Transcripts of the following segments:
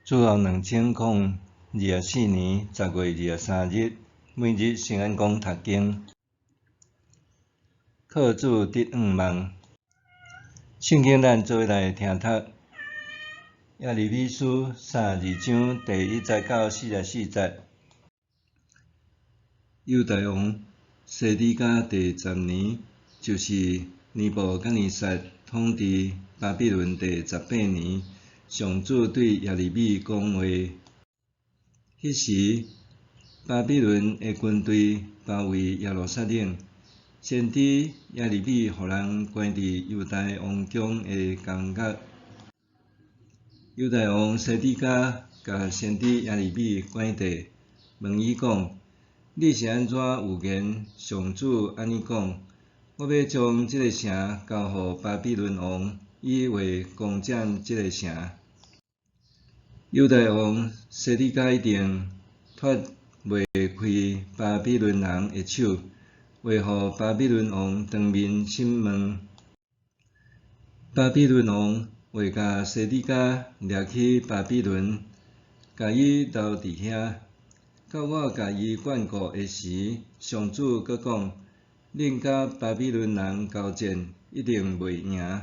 主後2024年10月23日，每日聖安講讀經，靠主得向望。聖經咱做伙來聽讀耶利米書32章第1節到44節。猶大王西底家第十年，就是尼布甲尼撒統治巴比倫第18年，上主對耶利米講話。彼時，巴比倫的軍隊包圍耶路撒冷，先知耶利米予人關佇猶大王宮的監獄。猶大王西底家共先知耶利米趕綴，問伊講：你是按怎預言上主按呢講？我欲將這个城交予巴比倫王，伊會攻佔這个城。猶大王西底家一定脫袂開巴比倫人的手，會予巴比倫王當面審問。巴比倫王會共西底家掠去巴比倫，共伊留佇遐。到我共伊眷顧的時，上主閣講：恁佮巴比倫人交戰，一定袂贏。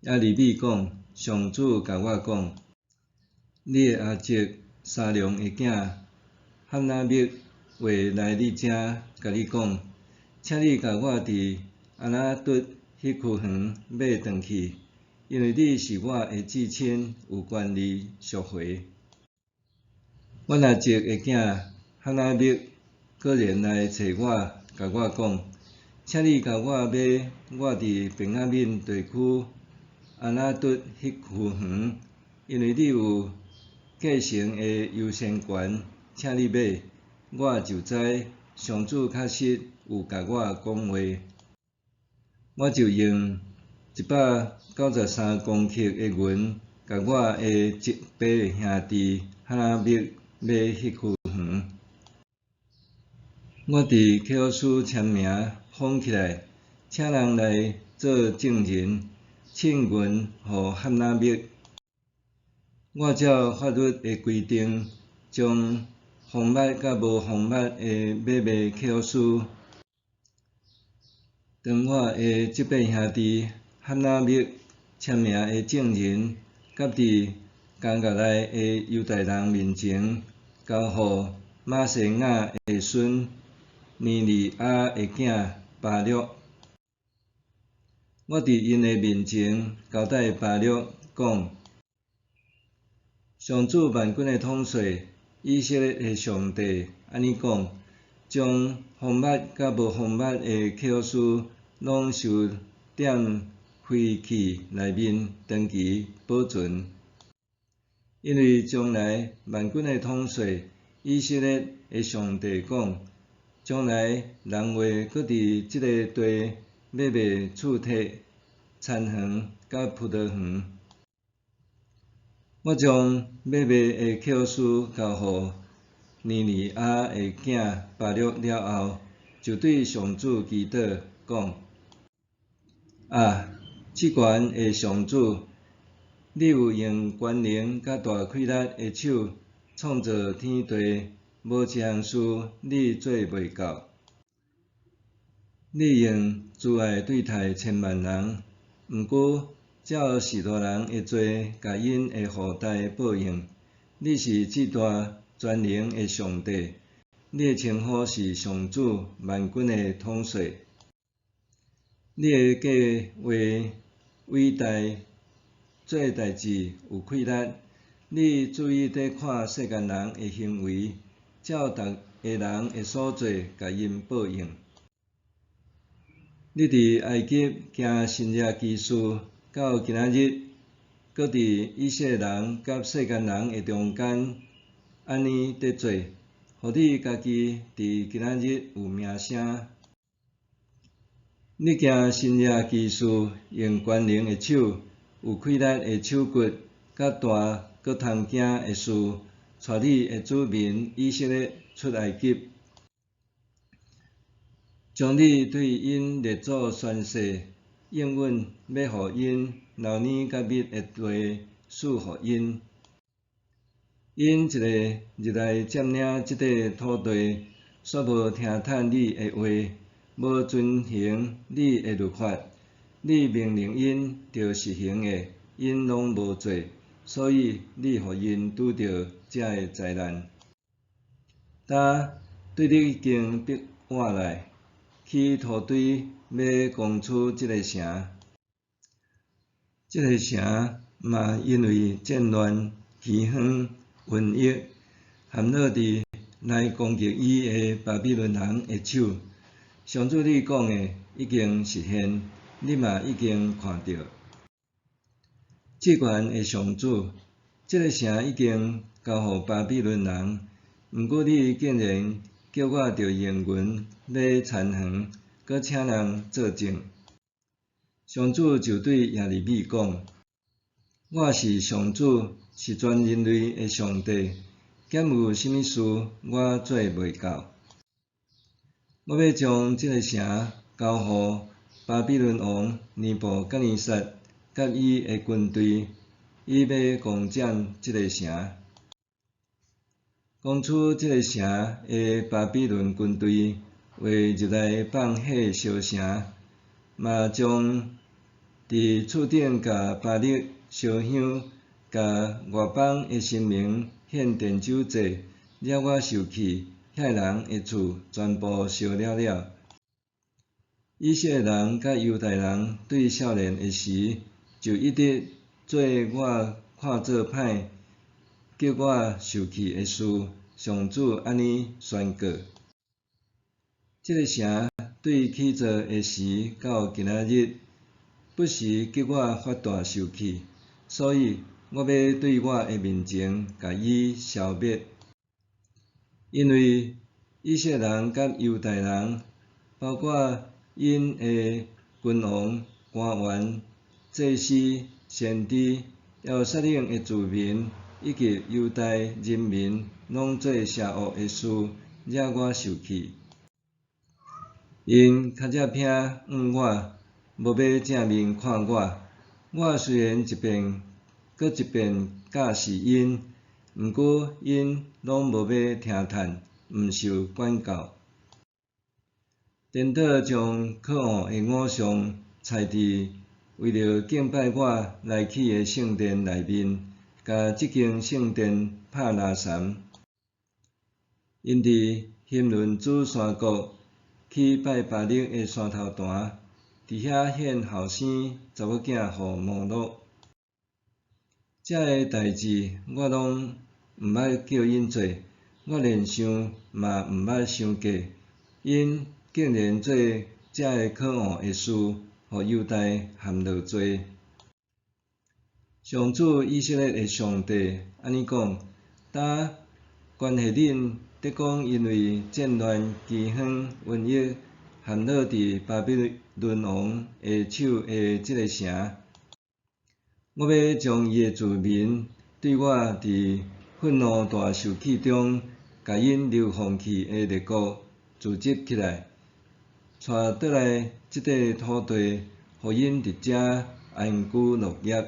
耶利米講：上主共我講，你的阿叔沙龍的囝哈拿篾會來你遮，共你講：請你共我佇阿拿卒彼區園買轉去，因為你是我的至親，有權利贖回。阮阿叔的囝哈拿篾果然來揣我，共我講：請你共我買我佇便雅憫地區阿拿卒彼區園，因為你有繼承的優先權，請你買。我就知上主確實有共我講話。我就用193公克的銀，共我的叔伯兄弟哈拿篾買彼區園。我佇契約書簽名封起來，請人來做證人，稱銀予哈拿篾。我照法律的規定，將封密佮無封密的買賣契約書，當我的叔伯兄弟哈拿篾簽名的證人，佮佇監獄內的猶大人面前，交予瑪西雅的孫尼利亞的囝巴錄。我佇𪜶的面前交代巴錄講：上主萬軍的統帥，以色列的上帝按呢講：將封密佮無封密的契約書攏收踮廢器內面，長期保存。因為將來萬軍的統帥，以色列的上帝講：將來人會閣佇這个地買賣厝契、田園佮葡萄園。我將買賣的契約書交予尼利亞的囝巴錄了後，就對上主祈禱講：啊，至懸的上主，你有用權能佮大氣力的手創造天地，無一項事你做袂到。你用慈愛對待千萬人，毋過照序大人的罪，共𪜶的後代報應。你是至大全能的上帝，你的稱呼是上主萬軍的統帥。你的計畫偉大，做代誌有氣力。你注意佇看世間人的行為，照逐个人的所做，共𪜶報應。你佇埃及行神蹟奇事，到今仔日，閣佇以色列人佮世間人的中間，按呢佇做，予你家己佇今仔日有名聲。你行神蹟奇事，用權能的手、有氣力的手骨，佮大閣通驚的事，帶你的子民以色列出埃及，將你對𪜶列祖宣誓，應允欲予𪜶流奶佮蜜的地賜予𪜶。𪜶一个入來佔領這塊土地，煞無聽趁你的話，無遵行你的律法，你命令𪜶著實行的，𪜶攏無做，所以你予𪜶拄著這个災難。今對你已經逼我來，起塗堆欲攻取這个城。這个城嘛因為戰亂、饑荒、瘟疫，陷落佇來攻擊伊的巴比倫人的手。上主你講的已經實現，你嘛已經看著。至懸的上主，這个城已經交予巴比倫人，毋過你竟然叫我著用銀買田園，閣請人做證。上主就對耶利米講：我是上主，是全人類的上帝，敢有啥物事我做袂到？我欲將這个城交予巴比倫王尼布甲尼撒佮伊的軍隊，伊欲攻佔這个城。攻取這个城的巴比倫軍隊會入來放火燒城，嘛將佇厝頂共巴力燒香、共外邦的神明獻奠酒祭，惹我受氣，遐人的厝全部燒了了。以色列人佮猶大人對少年的時，就一直做我看做歹、叫我受氣的事。上主按呢宣告：這个城對起造的時到今仔日，不時激我發大受氣，所以我欲對我的面前共伊消滅。因為以色列人佮猶大人，包括𪜶的君王、官員、祭司、先知、耶路撒冷的住民，以及猶大人民，攏做邪惡的事，惹我受氣。𪜶跤跡偏向我，無欲正面看我。我雖然一遍閣一遍教示𪜶，毋過𪜶攏無欲聽趁，毋受管教。顛倒將可惡的偶像豺佇為著敬拜我來起的聖殿內面，共這間聖殿拍垃圾。𪜶佇欣崙子山谷去拜巴力的山頭壇，佇遐獻後生查某囝予摩洛。這个代誌我攏毋捌叫𪜶做，我連想嘛毋捌想過。𪜶竟然做遮个可惡的事，予猶大陷落罪。上主以色列的上帝按呢講：今關係恁得講因為戰亂、饑荒、瘟疫，陷落佇巴比倫王的手的這个城，我欲將伊的子民對我佇憤怒大受氣中，共𪜶流放去的列國聚集起來，帶倒來這塊土地，予𪜶佇遮安居樂業。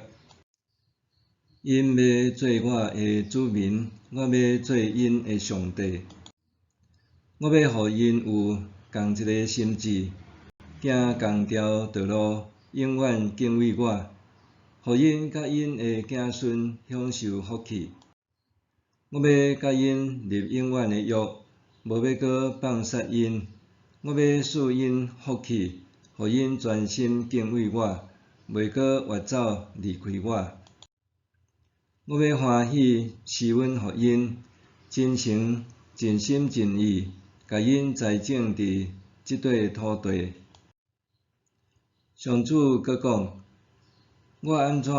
𪜶欲做我的子民，我欲做𪜶的上帝。我欲予𪜶有仝一个心志，行仝條道路，永遠敬畏我，予𪜶佮𪜶的子孫享受福氣。我欲佮𪜶立永遠的約，無欲閣放殺𪜶。我欲賜𪜶福氣，予𪜶專心敬畏我，袂閣越走離開我。我欲歡喜施恩予𪜶，真誠盡心盡意，共𪜶栽種佇這塊土地。上主閣講：我按怎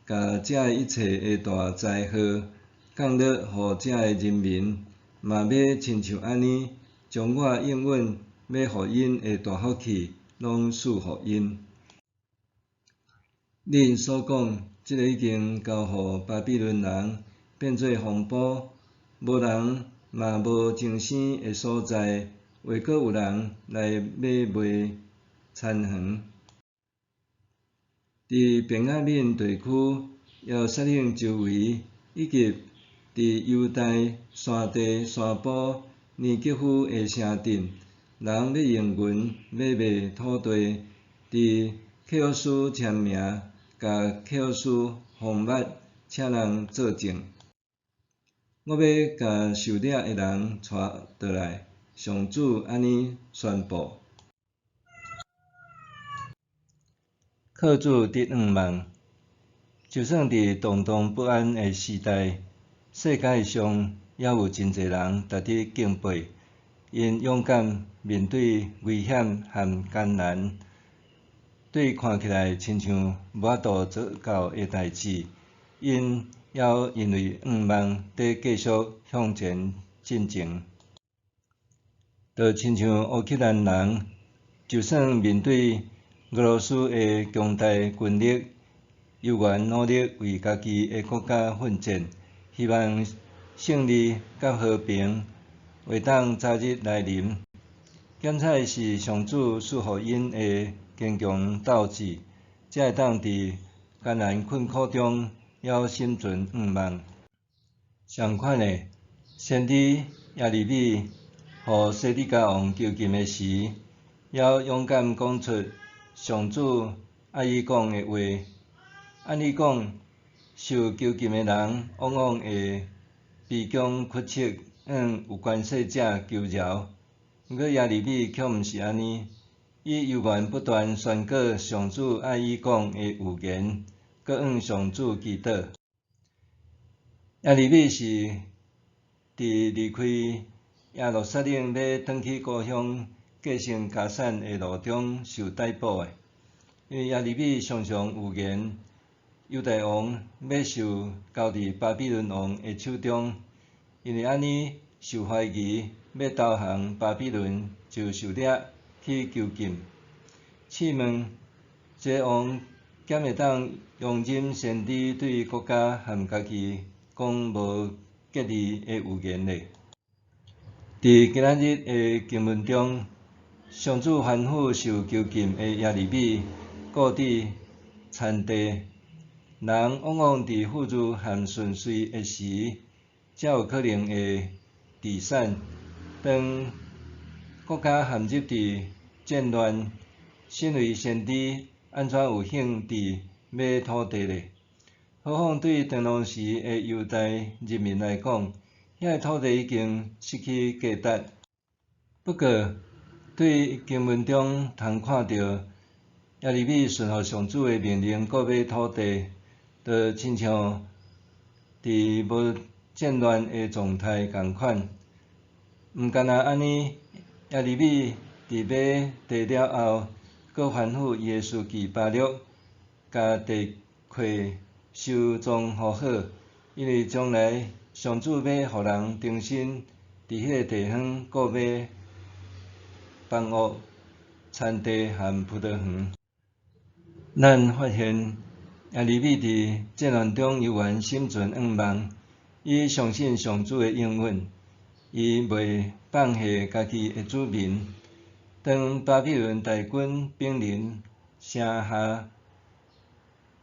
共這一切的大災禍降落予這个人民，嘛欲親像按呢，將我應允欲予𪜶的大福氣，攏賜予𪜶。恁所講，這个已經交予巴比倫人，變做荒埔，無人嘛無增生的所在，會閣有人來買賣田園。佇便雅憫地區、耶路撒冷周圍，以及佇佇猶大山地山坡尼吉夫的城鎮，人欲用銀買賣土地，佇契約書簽名，共契約書封密，請人做證。我欲共受掠的人帶倒來，上主按呢宣布。靠主得向望，就算佇動盪不安的時代，世界上猶有真濟人值得敬佩，𪜶勇敢面對危險和艱難，對看起來親像無法度做到的代誌，𪜶猶因為向望佇繼續向前進前。就親像烏克蘭人，就算面對俄羅斯的強大軍力，猶原努力為家己的國家奮戰，希望勝利佮和平會當早日來臨。減彩是上主賜予𪜶的堅強鬥志，才會當佇艱難困苦中猶心存向望。相款的，先知耶利米予西底家王囚禁的時，猶勇敢講出上主愛伊講的話。按理講，受囚禁的人往往會卑躬屈膝，向有權勢者求饒。毋過耶利米卻毋是按呢，伊猶原不斷宣告上主愛伊講的預言，閣向上主祈禱。耶利米是佇離開耶路撒冷欲轉去故鄉繼承家產的路中受逮捕的。因為耶利米常常預言猶大王欲受交佇巴比倫王的手中，因為按呢受懷疑欲投降巴比倫，就受掠去囚禁。試問，這个王敢會當容忍先知對國家和家己講無吉利的預言呢？佇今仔日的經文中，上主吩咐受囚禁的耶利米購置田地。人往往佇富裕和順遂的時，才有可能會置產。當國家陷入佇戰亂，身為先知，按怎有興致買土地呢？何況對當時的猶大人民來講，遐个土地已經失去價值。不過，對經文中通看著耶利米順服上主的命令購買土地，就親像佇無戰亂的狀態仝款。毋干焦按呢，耶利米佇買地了後，閣吩咐伊的書記巴錄，共地契收裝好好，因為將來上主欲予人重新佇彼个地方購買房屋、田地和葡萄園。咱發現耶利米佇戰亂中猶原心存向望，伊相信上主的應允，伊袂放棄家己的子民。當巴比倫大軍兵臨城下，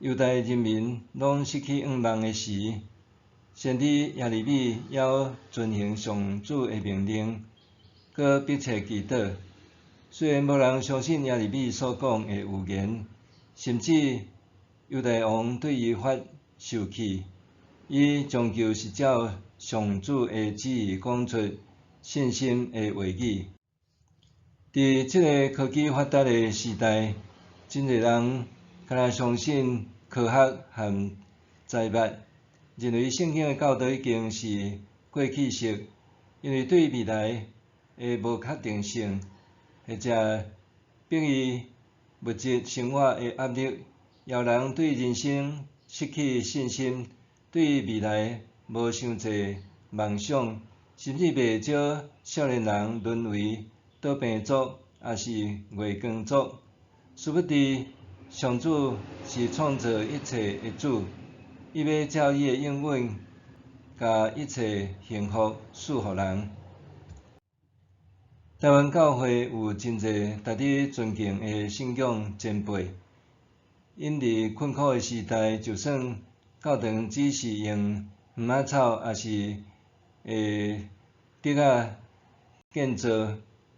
猶大人民攏失去向望的時，先知耶利米猶遵行上主的命令，閣迫切祈禱。雖然無人相信耶利米所講的預言，甚至猶大王對伊發受氣，伊終究是照上主的旨意講出信心的話語。佇這个科技發達的時代，真濟人敢若相信科學和知物，認為聖經的教導已經是過去式，因為對未來的無確定性，或者迫於物質生活的壓力，予人對人生失去信心，對未來無傷濟夢想，甚至袂少少年人淪為倒貧族，抑是月光族。殊不知，上主是創造一切的主，伊欲照伊的應允，共一切幸福賜予人。台灣教會有真濟值得尊敬的信仰前輩，𪜶佇困苦的時代，就算教堂只是用园仔草也是会得仔建造，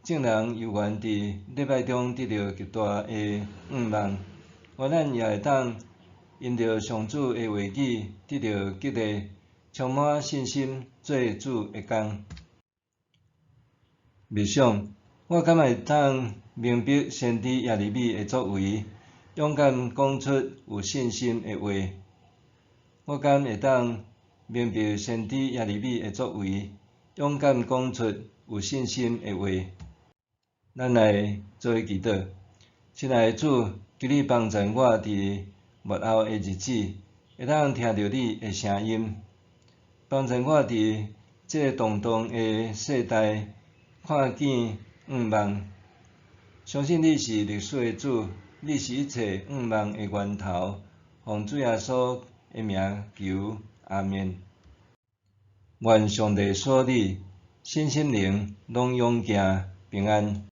眾人猶原佇禮拜中得著極大的向望。願咱也會當因著上主的話語得著激勵，充滿信心做主的工。默想，我敢會當明白先知耶利米的作為，勇敢講出有信心的話？我敢會當明白先知耶利米的作為，勇敢講出有信心的話？咱來做伙祈禱。親愛的主，求你幫助我佇末後的日子，會當聽著你的聲音，幫助我佇這个動盪的世代看見向望。相信你是歷史的主，你是一切向望的源頭。奉主耶穌的名求，阿們。願上帝賜你身心靈攏勇健平安。